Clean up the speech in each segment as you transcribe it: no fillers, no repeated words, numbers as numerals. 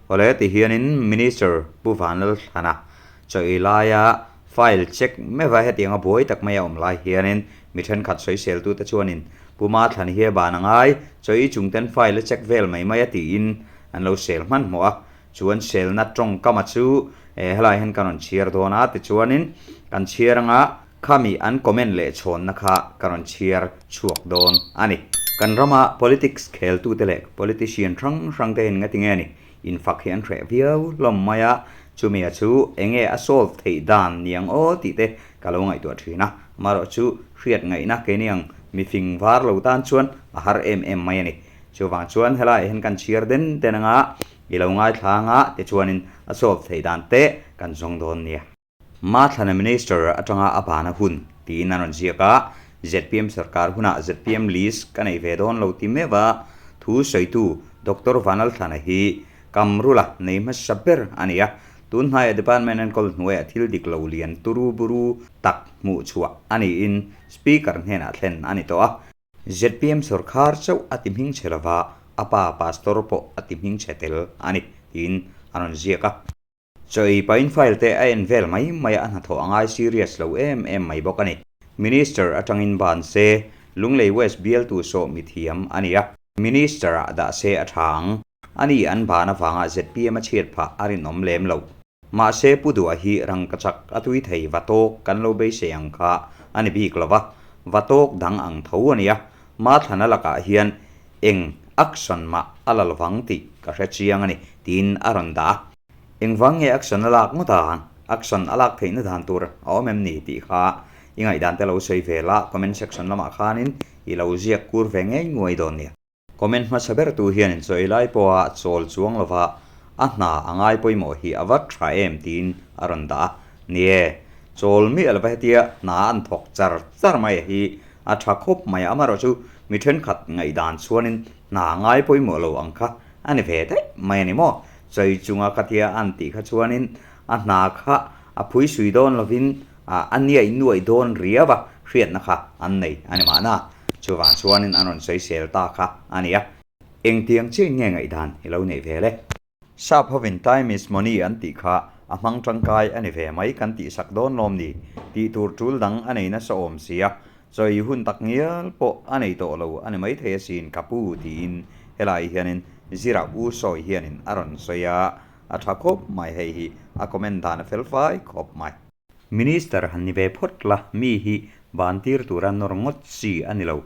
Awle ti hianin Minister Pu Vanlalthlana chawi laia file check meuha hetianga buai tak mai a awm lai hianin mi thenkhat sawiseltute chuanin Pu Mathlan hi a ban a ngai, chawi chungten file a check vel mai mai a tiin an lo sel hmanhmawh a. Chuan selna tawngkama chu helai hian ka rawn chhiar dawn a, tichuanin kan chhiar anga Khami an comment leh chhawnna kha ka rawn chhiar chhuak dawn a ni. Kan rama politics kheltute leh politician hrang hrangte hian ngati nge ni infak hi an hreh viau hlawm mai a, chumia chu enge a solve theih dan ni ang aw tih te ka lo ngaihtuah thin a, amaherawh chu hriat ngaihna keini ang mifing var lo tan chuan a har em em mai a ni. Chuvang chuan helaiah hian kan chhiar den den anga i lo ngaithla anga tichuanin a solve theih dan te kan zawng dawn nia. Mathlana Minister atanga a bana hun tiin an rawn ziak a, zpm sarkar hunah zpm list ka nei ve dawn lo ti meuh a, thu sawitu Doctor Vanlalthlana hi Kamrula nei hmasa ber a ni a, tun hnaia department enkawl hnuaiah thil dik lo lian turu buru tak hmuh chhuah a niin Speaker hnenah thlen a ni tawh a. Zpm sawrkhar chauh a ti hming che lova, a pa Pastor pawh a ti hming che tel a ni tiin a rawn ziak a. Chawi pain file te a en vel mai mai a, a hnathawh a ngai serious lo em em mai bawk a ni. Minister atangin ban se, Lunglei West bialtu sawh mithiam a ni a, Minister ah dah se a tha ang. Ani an ban avanga zpm a chhiat phah a rinawm lem lo. Mahse Pu Duah hi rangkachak a tui thei va tawk kan lo beisei ang kha a ni bik lo va, va tawk dang ang tho a ni a, Mathlana lakah hian eng action mah a la lovang tih ka hre chiang a ni, tiin a rawn dah a. Engvang nge action a lak ngawt a? Action a lak theihna dan tur a awm em ni tih kha i ngaihdan te lo sawi ve la, comment section lamah khanin i lo ziak kur ve ngei nguai dawn nia. Comment hmasa bertu hian inchawi lai pawha chawl chuang lova a hna a ngai pawimawh hi a va tha em tiin a rawn dah a. Ni e, chawl miah lova hetia hna an thawk char char mai hi a tha khawp mai a, amaherawhchu mi thenkhat ngaihdan chuanin hna ngai pawimawh lo ang kha a ni ve daih mai a ni maw? Chawi chunga ka tia an tih kha chuanin a hna kha a phui sui dawn lovin a niaih nuaih dawn riau a, hriatna kha an nei a ni mahna. Chuvang chuanin an rawn sawisel ta kha a ni a. Engtiang chiah in nge ngaihdan i lo neih ve le? Sap hovin time is money an tih kha a hmang tangkai a ni ve mai kan tih sak dawn lawm ni? Tih tur tul dang a nei nasa awm si a, chawi hun tak ngial pawh a nei tawh lo a ni maithei asin ka pu tiin helai hianin Zira u sawi hianin a rawn sawi a, a tha khawp mai hei hi a comment dan a fel fai khawp mai. Minister han ni ve phawt la mi hi ban tir tura nawr ngawt chi a ni lo.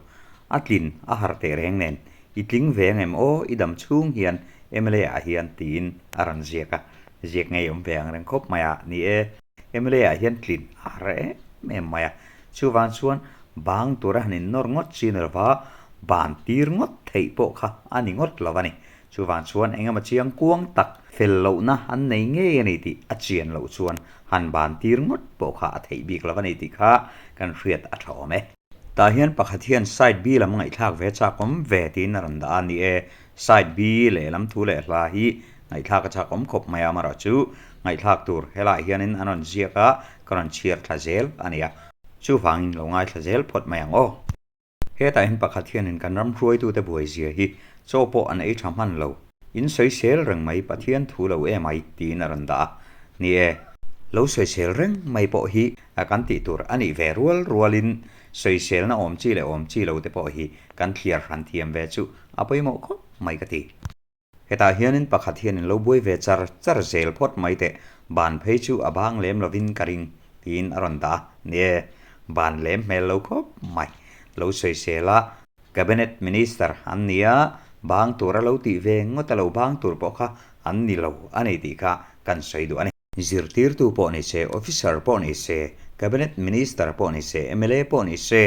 A tlin a har teh reng nen i tling ve ang em aw i dam chhung hian mla ah hian tiin a rawn ziak a, ziak ngei awm ve ang reng khawp mai a ni e. Mla ah hian tlin a har em em mai a, chuvang chuan bang tura han innawr ngawt chi ni lova ban tir ngawt theih pawh kha a ni ngawt lo a ni. Chuvang chuan engemaw chiang kuang tak fel lohna an nei ngei a ni tih a chian loh chuan han ban tir ngawt pawh kha a theih bik lo a ni tih kha kan hriat a tha awm e. Tah hian pakhat hian side B lam ngaihthlak ve chak awm ve tiin a rawn dah a ni e. Side B lehlam thu leh hla hi ngaihthlak a chak awm khawp mai a, amaherawh chu ngaihthlak tur helaiah hianin an rawn ziak a, ka rawn chhiar thla zel a ni a. Chuvangin lo ngaithla zel phawt mai ang aw. Hetah hian pakhat hianin kan ram hruaitute buaizia hi chaw pawh an ei tha hman lo. In sawisel reng mai Pathian thu lo em ai tiin a rawn dah a. Ni e, lo sawisel reng mai pawh hi kan tih tur a nih ve rual rualin sawiselna awm chi leh awm chi lo te pawh hi kan thliar hran thiam ve chu a pawimawh khawp mai ka ti. Hetah hianin pakhat hianin lo buai ve char char zel phawt mai teh, ban phei chu a bang lem lovin ka ring, tiin a rawn dah a. Ni e, ban lem hmel lo khawp mai. Lo sawisel a, Cabinet Minister an ni a, bang tura lo tih ve ngawt a lo bang tur pawh kha an ni lo a ni tih kha kan sawi duh a ni. Zirtirtu pawh ni se, Officer pawh ni se, Cabinet Minister pawh ni se, mla pawh ni se,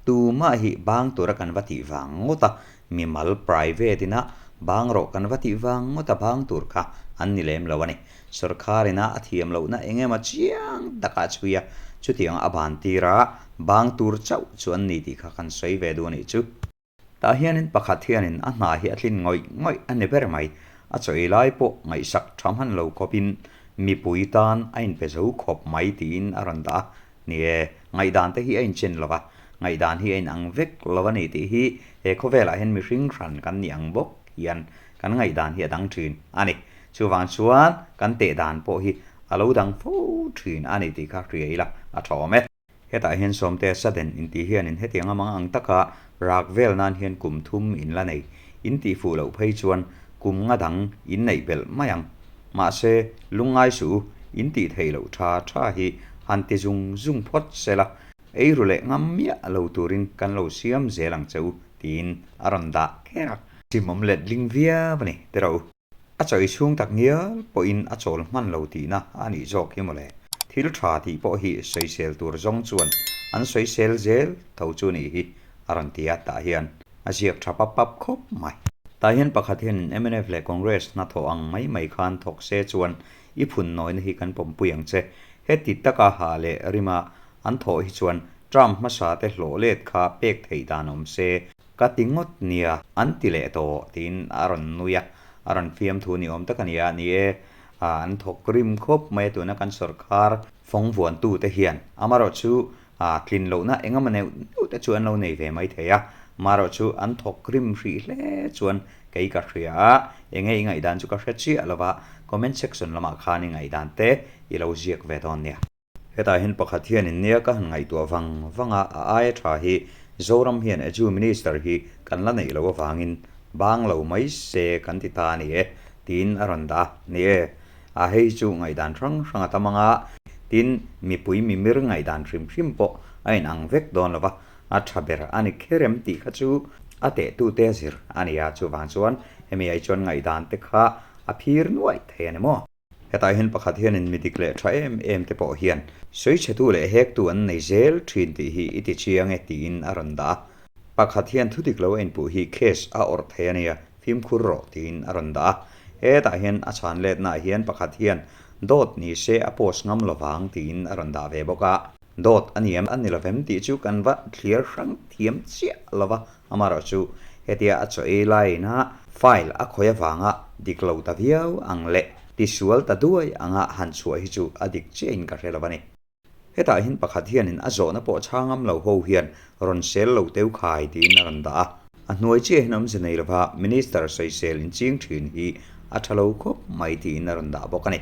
tumah hi bang tura kan va tih vang ngawt a, mimal private ina bang rawh kan va tih vang ngawt a bang tur kha an ni lem lo a ni. Sorkar ina a thiam lohna eng emaw chiang takah chhui a, chutiang a ban tir a, bang tur chauh chu an ni tih kha kan sawi ve duh a nih chu. Tah hianin pakhat hianin a hna hi a tlin ngawih ngawih a ni ber mai. A chawi lai pawh ngaihsak tha hman lo khawpin mipui tan a inpe zo khawp mai tiin a rawn dah a. Ni e, ngaihdan te hi a inchen lo va, ngaihdan hi a inang vek lo a ni tih hi he khawvelah hian mihring hran kan ni ang bawk hian kan ngaihdan hi a dang thin a ni. Chuvang chuan kan teh dan pawh hi a lo dang fo thin a ni tih kha hria ila a tha awm e. Hetah hian Sawmte Sudden intih hianin hetiang a mang ang taka rak vel nan hian kum thum in la nei. In tih fuh loh phei chuan kum nga dang in neih belh mai ang. Mahse, lungngai suh u, in tih theih loh tha tha hi han ti zung zung phawt se la, ei ru leh ngam miah lo turin kan lo siam zel ang che u, tiin a rawn dah kher a. Chimawm let ling viau a ni, tiraw u. A chawi chhung tak ngial pawhin a chawl hman lo tihna a nih zawk hi mawle. Thil tha tih pawh hi sawisel tur zawng chuan an sawisel zel tho chu nih hi a rawn ti a, tah hian a ziak tha pap pap khawp mai. Tah hian pakhat hian mnf leh Congress hnathawh ang mai mai khan thawk se chuan i phun nawina hi kan pawmpui ang che. Heti taka ha leh rima an thawh hi chuan term hmasa te hlawh let kha pek theih dan awm se Ka ti ngawt nia, an ti leh tawh, tiin a rawn nui a, a rawn fiamthu ni awm tak a ni a, ni e, an thawk rim khawp mai a tuna kan sawrkar fawng vuantute hian amarawh chu tlin lohna engemaw neuh neuh te chu an lo nei ve mai thei a, amarawh chu an thawk rim hrih hle chuan kei ka hria a, enge i ngaihdan chu ka hre chiah lova, comment section lamah khan i ngaihdan te i lo ziak ve dawn nia. Hetah hian pakhat hianin nia ka han ngaihtuah vang vang a, a aia tha hi Zoram hian Edu Minister hi kan la neih loh avangin bang lo mai se kan ti ta a ni e, tiin a rawn dah a. Ni e, a hei hi chu ngaihdan hrang hrang a tam ang a, tin mipui mimir ngaihdan hrim hrim pawh a inang vek dawn lo va, a tha ber a ni kher em tih kha chu a tehtute a zir a ni a, chuvang chuan hemi ai chuan ngaihdan te kha a phir nuaih thei a ni maw? Hetah hian pakhat hianin mi dik leh tha em em te pawh hian sawichhetu leh hektu an nei zel thin tih hi i ti chiang e tiin a rawn dah a. Pakhat hian thu dik lo a inpuh hi case a awrh thei a nia, fimkhur rawh tiin a rawn dah a. Hetah hian a chhan letnaah hian pakhat hian dawt ni se a post ngam lovang tiin a rawn dah ve bawk a. Dawt a ni em? A ni lovem tih chu kan va thlir hrang thiam chiah lova, amaherawh chu hetia a chaw ei laiina file a khawi avanga dik lo ta viau ang leh tisual ta duai anga han chhuah hi chu a dik chiahin ka hre lo a ni. Hetah hian pakhat hianin a zawhna pawh chhang ngam lo ho hian rawn sel lo teu khai tiin a rawn dah a. A hnuai chiah hian awmze nei lova Minister sawisel inching thin hi a tha lo khawp mai tiin a rawn dah bawk a ni.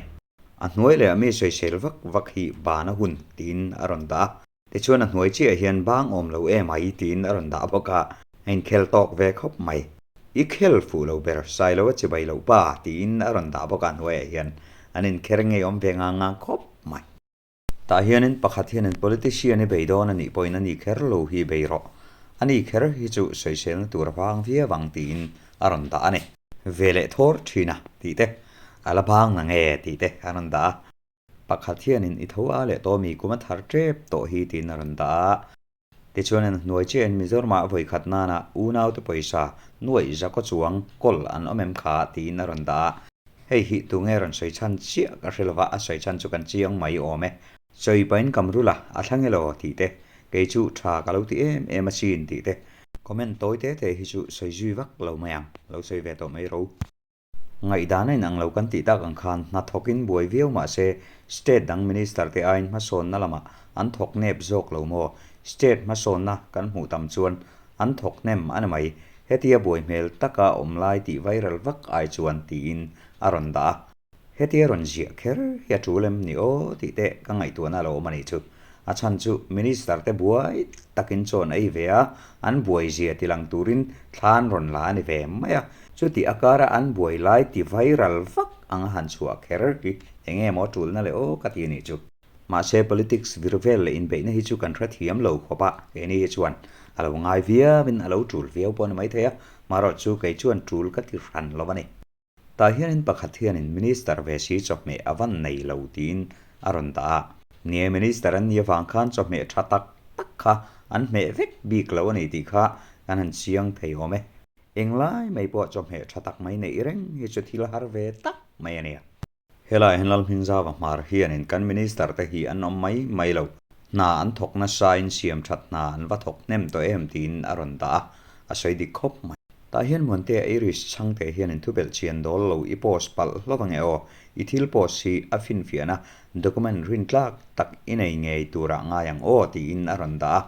A hnuai leh a mi sawisel vak vak hi ban a hun tiin a rawn dah a. Tichuan a hnuai chiah hian bang awm lo em ai tiin a rawn dah bawk a, a inkhel tawk ve khawp mai. I khel fuh lo ber, Sailo a chibai loh pa tiin a rawn dah bawk a, a hnuaiah hian an inkher ngei awm ve ngang ngang khawp mai. Tah hianin pakhat hianin politician i bei dawn a nih pawhin a ni kher lo hi bei rawh. A ni kher hi chu sawiselna tur a vang viau ang tiin a rawn dah a ni. Ve leh thawr thin a tih te, a la bang na nge tih te a rawn dah a. Pakhat hianin i tho a leh tawh mi kum a thar tep tawh hi tiin a rawn dah a. Tichuan an hnuai chiahin Mizoramah vawikhat nana unaute pawisa nuaih zakaw chuang kawl an awm em kha tiin a rawn dah a. Hei hi tunge rawn sawi chhan chiah ka hre lova, a sawi chhan chu kan chiang mai awm e. Sawi pahin kam rul a, a thlang elaw tih te, kei chu tha ka lo ti em em asin tih te. Comment tawi te te hi chu sawi zui vak lo mai ang, lo sawi ve tawh mai ro. Ngaihdan a inang lo kan tih tak ang khan hna thawkin buai viau mah se state dang minister te aiin hmasawnna lamah an thawk nep zawk lo maw? State hmasawnna kan hmuh tam chuan an thawk hnem a ni mai. Hetia buai hmel taka awm lai tih viral vak ai chuan tiin a rawn dah a. Hetia rawn ziah kher hi a tul em ni aw tih te ka ngaihtuahna a lo awm a nih chu. A chhan chu Minister te buai takin chaw an ei ve a, an buai zia ti lang turin thla an rawn la a ni ve mai a. Chuti a kara an buai lai ti viral vak anga han chhuah kher hi eng nge maw a tulna le aw ka ti a nih chu. Mahse politics vir vel leh inbeihna hi chu kan hrethiam lo khawp a, keini hi chuan a lo ngai viauin a lo tul viau pawh a ni maithei a, marawh chu kei chuan tul ka ti hran lo a ni. Tah hianin pakhat hianin Minister ve si chawhmeh a van nei lo tiin a rawn dah a. Nie Minister an nih avang khan chawhmeh tha tak tak kha an hmeh vek bik lo a ni tih kha kan han chiang thei awm e. Englai mai pawh chawhmeh tha tak mai neih reng hi chu thil har ve tak mai a nia. Helai hian Lalhmingzava hmar hianin kan Minister te hi an awm mai mai lo. Hna an thawk nasa in siam that hna an va thawk hnem tawh em tiin a rawn dah a, a sawi dik khawp mai. Tah hian Muantea Irish chhangte hianin thubelh chian dawl lo i post palh hlawk ange aw, i thil post hi a finfiahna document rintlak tak i nei ngei turah ngai ang aw tiin a rawn dah a.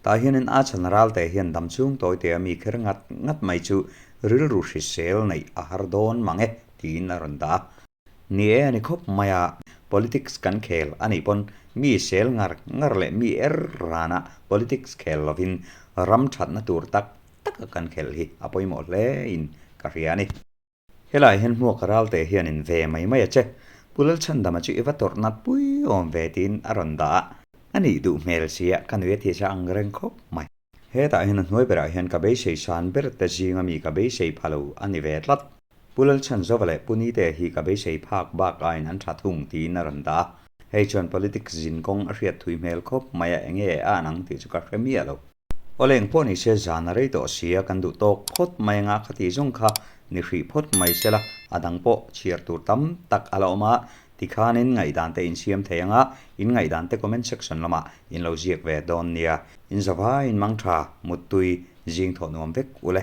Tah hianin a chhan ralte hian damchhung tawitea mi kher ngat ngat mai chu rilru hrisel neih a har dawn mang e tiin a rawn dah a. Ni e a ni khawp mai a, politics kan khel a nih pawn mi sel ngar ngar leh mi er rana politics khel lovin ram thatna tur tak taka kan khelh hi a pawimawh hle in ka hria a ni. Helai hian hmuak ralte hian in ve mai mai a che. Pu Lalchhandama chu i va tawrh nat pui awm ve tiin a rawn dah a. A nih duh hmel sia ka nui a ti cha ang reng khawp mai. Hetah hian a hnuai berah hian ka beisei san ber te zinga mi ka beisei pha lo a ni ve tlat. Pu Lalchhanzova leh Pu Nite hi ka beisei phak bak aiin an tha thung tiin a rawn dah a. Hei chuan politics zin kawng a hriat thui hmel khawp mai a enge a an ang tih chu ka hre miah lo. Aw leng pawh ni se zan a rei tawh sia kan duh tawk phawt mai anga kha tih zawng kha ni hrih phawt mai sela a dang pawh chhiar tur tam tak a la awm a tikhanin ngaihdan te insiam thei anga in ngaihdan te comment section lamah in lo ziak ve dawn nia. In zavaiin mangtha, muttui, zing thawh nuam vek ule.